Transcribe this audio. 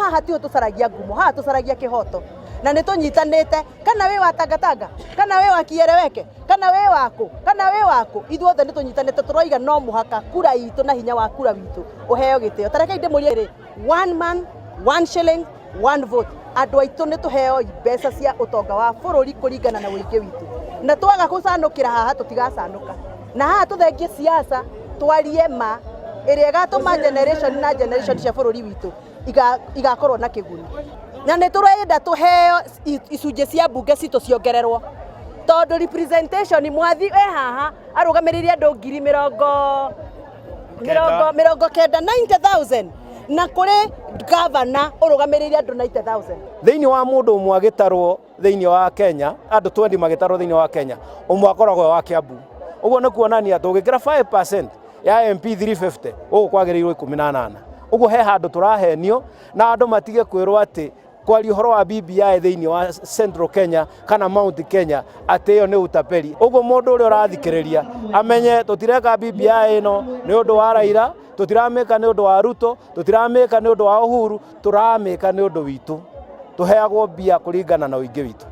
Haha tiho tũcaragia ngumo, haha tũcaragia kĩhoto, na nĩ tũnyitanĩte. Kana wĩ wa Tangatanga, kana wĩ wa Kieleweke, kana wĩ wakũ, kana wĩ wakũ, ithuothe nĩ tũnyitanĩte. Tũroiga no mũhaka kura itũ na hinya wa kura witũ ũheo gĩtĩo. Ta rekei ndĩmũrie rĩ, one man, one shilling, one vote. Andũ aitũ nĩ tũheo mbeca cia ũtonga wa bũrũri kũringana na ũingĩ witũ, na twaga gũcanũkĩra haha tũtigacanũka. Na haha tũthengie siasa, twarie ma ĩrĩa ĩgatũma generation na generation cia bũrũri witũ igakorwo na kĩguni. Na nĩ tũrenda tũheo icunjĩ cia mbunge citũ ciongererwo, tondũ representation mwathi e haha arũgamĩrĩire andũ ngiri mĩrongo 90, 90,000, na kũrĩ gavana ũrũgamĩrĩire andũ 90,000. Thĩinĩ wa mũndũ ũmwe agĩtarwo thĩinĩ wa Kenya, andũ 20 magĩtarwo thĩinĩ wa Kenya, ũmwe akoragwo wa Kiambu. Ũguo nĩ kuonania tũngĩkĩra 5% ya MP 350, gũkũ kwagĩrĩirwo 18. Ũguo he handũ tũrahenio, na andũ matige kwĩrwo atĩ kwaria ũhoro wa BBI thĩinĩ wa Central Kenya kana Mount Kenya atĩ ĩyo nĩ utapeli. Ũguo mũndũ ũrĩa ũrathikĩrĩria amenye tũtireka BBI ĩno nĩ ũndũ wa Raila, tũtiramĩka nĩ ũndũ wa Ruto, tũtiramĩka nĩ ũndũ wa Uhuru, tũramĩka nĩ ũndũ witũ. Tũheagwo mbia kũringana na ũingĩ witũ.